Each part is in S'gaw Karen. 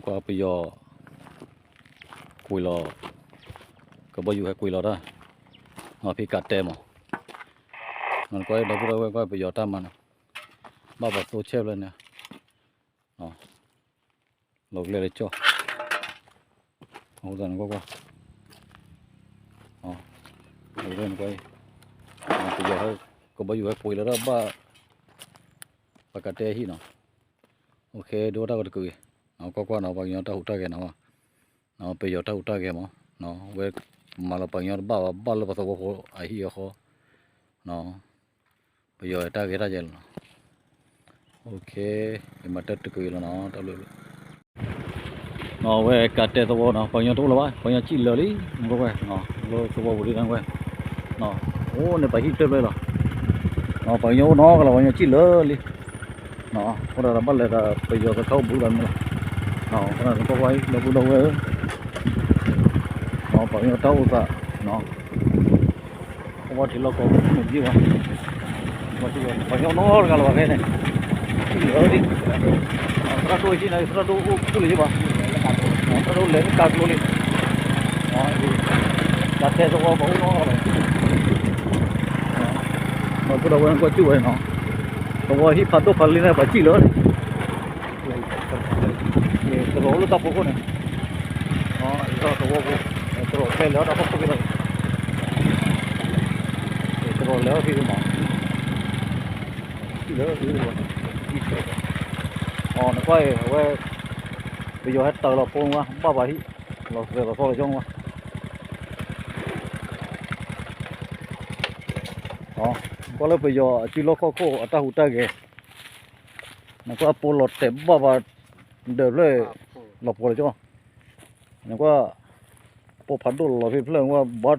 ကွၢ်ပယီၤ ကွံာ်လီၤ, ကဘီယူၤဟဲကွံာ်လီၤတၢ်, ဖံကးတဲမး, ကွၢ်ဒီပုၢ်ဒီဝဲၢ် ကွၢ်ပယီၤတၢ်မၤန့ၣ်, ဘၣ်ပှၤသိဆဲဖျၢၣ်န့ၣ်, လီၤကျဲလၢကၠီၣ်, အဃိသတးန့ၣ်ကွၢ်ကွၢ်, လီၤကျဲန့ၣ်ကွၢ်အံၤ, ပယီၤဟဲ, ကဘီယူၤဟဲကွံာ်လီၤတၢ်ဘၣ်, ပှၤကးတဲဟံၣ်နီၤ, အိၣ်ခ့ ဒိတၢ်ဂီၤတကုာ်အံၤ, ကွၢ်ကွၢ်နီၤ ပှၤကညီတၢ်ဟူးတၢ်ဂဲၤနီၤ, ပယီၤတၢ်ဟူးတၢ်ဂဲၤမး, ဝဲမၤလီၤပှၤကညီတဘၣ်ဘၣ် ဘၣ်လၢပှၤသဝီဖိအဟံၣ်အဃီ, ပယီၤတၢ်ဂဲၤတၢ်ယဲၢ်လီၤနီၤ, အိၣ်ခ့, ယမၤတၢ်တကုာ်အံၤလီၤနီၤ, တၢ်ဘျုး နီၤ ဝဲကးတဲသဝီနီၤ ပှၤကညီတအိၣ်လၢၤဘၣ် ပှၤကညီစံၣ်လၢာ်လံ, ကွၢ်ကွၢ်, လၢသဝီပူၤဒ်န့ၣ်ကွၢ်, အိၣ်န့ၣ်ပှၤဟံၣ်တဖျၢၣ်ဖျၢၣ်လီၤ, ပှၤကညီအိၣ်နီတဂၤလီၤ ပှၤကညီစံၣ်လၢာ်လံ, အဃိဒၣ်ဘၣ်လဲၤဒီးပယီၤသခါအိၣ်ဘူးတဂၤမ့ၢ်လီၤ, အဃိဒၣ်ကွၢ်ကွၢ် ဒီပုၢ်ဒီဝဲၢ်ဧၢ, ပှၤကညီတၢ်အိၣ်သး အဝဲထံလီၢ်ကီၢ်မ့ၢ်ဘၣ်, ပှၤကညီနီတဂၤလၢၤဘၣ်ဖဲန့ၣ်, လၢာ်လံ, သရၣ်ဒိၣ်ဟံၣ်န့ၣ် သရၣ်ဒိၣ်အိၣ်ခိၣ်လၢၤဘၣ်, သရၣ်ဒိၣ်လဲၤလၢကးကျိလံ, ကးတဲသဝီပှၤအိၣ်နီတဂၤလၢၤ, ဒီပုၢ်ဒီဝဲၢ်ကွၢ်စူၣ်ဝဲနီၤ, သဝီဟံၣ်ဖးဒိၣ်ဖးလံန့ၣ် ပှၤစံၣ်လၢာ်လံ တရီးလၢတၢ်ဖီခိၣ်န့ၣ်, သဝီဖိ, တရီးဖဲလဲၣ်တၢ်ဖီခိၣ်ဖဲလဲၣ်, တရီးလဲၤအီၤဖဲမး, လၢ, နကွၢ်အံၤ အဝဲ, ပယီၤဟဲတၢ်လီၤဖိဝဲ ဘၣ်ပှၤဟံၣ်, လီၤသဲးလီၤသီလၢကၠီဝဲ ကွၢ်လၢပယီၤအစုလီၢ်ခီၣ်ခိၣ်အတၢ်ဟူးတၢ်ဂဲၤ, နကွၢ်ပိာ်လီၤတဲာ်ဘၣ်ပှၤ, ဒၢးဖျၢၣ်, လီၤပှီၤလၢကၠီ, နကွၢ်, ပိာ်ဖးဒိၣ်လီၤဖဲဖျၢၣ်ကွၢ်ဘၣ်,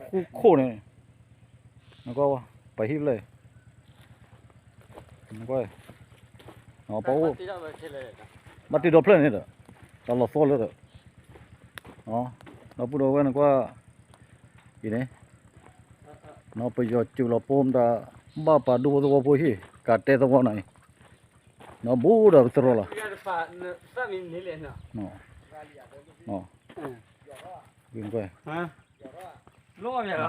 ဃူခိၣ်န့ၣ်, နကွၢ်, ပှၤဟံၣ်ဖျၢၣ်, နကွၢ်, ပအိၣ်, ဘၣ်တ့ဒီဖျၢၣ်န့ၣ်ဒီး, တၢ်လီၤသီလၢဒီး, ဒီပုၢ်ဒီဝဲၢ်နကွၢ်, အံၤန့ၣ်, ပယီၤစူၤလီၤပိာ်မတၤ, ဘၣ်ပာ်ဒိၣ်ဖိသဝီဖိဟံၣ် ကးတဲသဝီနီၤအံၤ, ဘူးဒီးပသရိာ်လီၤ,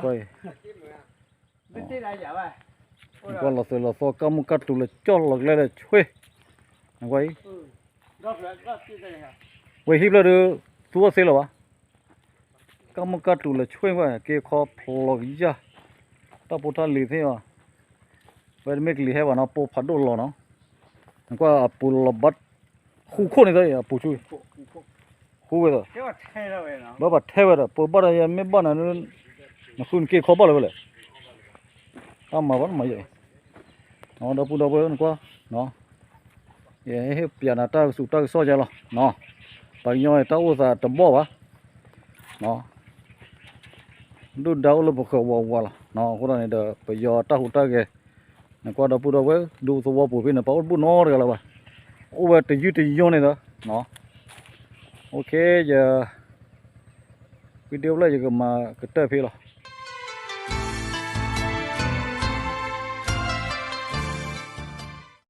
ကွၢ်, ကွၢ်လီၤသဲးလီၤသီ ကၢ်မုၢ်ကၢ်တူၤလၢကၠီလီၤကျဲလၢဆွ့, ကွၢ်အံၤ, ဝဲဟံၣ်ဖျၢၣ်ဒီး, သူဝဲသ့လၢၤဘၣ်, ကၢ်မုၢ်ကၢ်တူၤလၢဆွ့ကွၢ် က့ၤခီဖျိကယၢ်, တၢ်ဖိတၢ်လံၤသ့ၣ်ဘၣ်, ဝဲတမ့ၢ်ကလံၤဟဲဘၣ်နီၤ ပိာ်ဖးဒိၣ်လီၤနီၤ, နကွၢ်အပူၤလီၤဘၣ်, ဃူခိၣ်န့ၣ်သ့ အပူၤဆူ, ဃူဝဲသ့, ဘၣ်ပှၤထဲဝဲဒီး ပဘၣ်ဒီးယမ့ၢ်ဘၣ်နၤ, နဃုနက့ၤခီဘၣ်လၢၤဝဲလဲၣ်, တၢ်မၤဘၣ်တမၤယဲၢ်အံၤ, ဒီပုၢ်ဒီဝဲၢ်နကွၢ်, ယဟ့ၣ်ပျးနၤတၢ်ကစူၤတၢ်ကစီၣ်ယဲလီၤ, ပှၤကညီအံၤတၢ်အိၣ်သးတဘီၣ်ဘၣ်, ဒုၣ်ဒါအိၣ်လၢပဃၢၤဝးဝးလီၤ, အဃိသတးန့ၣ်ဒီး ပယီၤတၢ်ဟူးတၢ်ဂဲၤ, နကွၢ်ဒီပုၢ်ဒီဝဲၢ် ဒူသဝီပူၤဖဲန့ၣ် ပှၤအိၣ်တဘူၣ်နီတဂၤလၢၤဘၣ်, အိၣ်ဝဲတယုၢ်တယီန့ၣ်ဒီး, အိၣ်ခ့ယ, ဝံၤဒ့ဖျၢၣ်ယကမၤကတၢၢ်ဖဲလီၤ,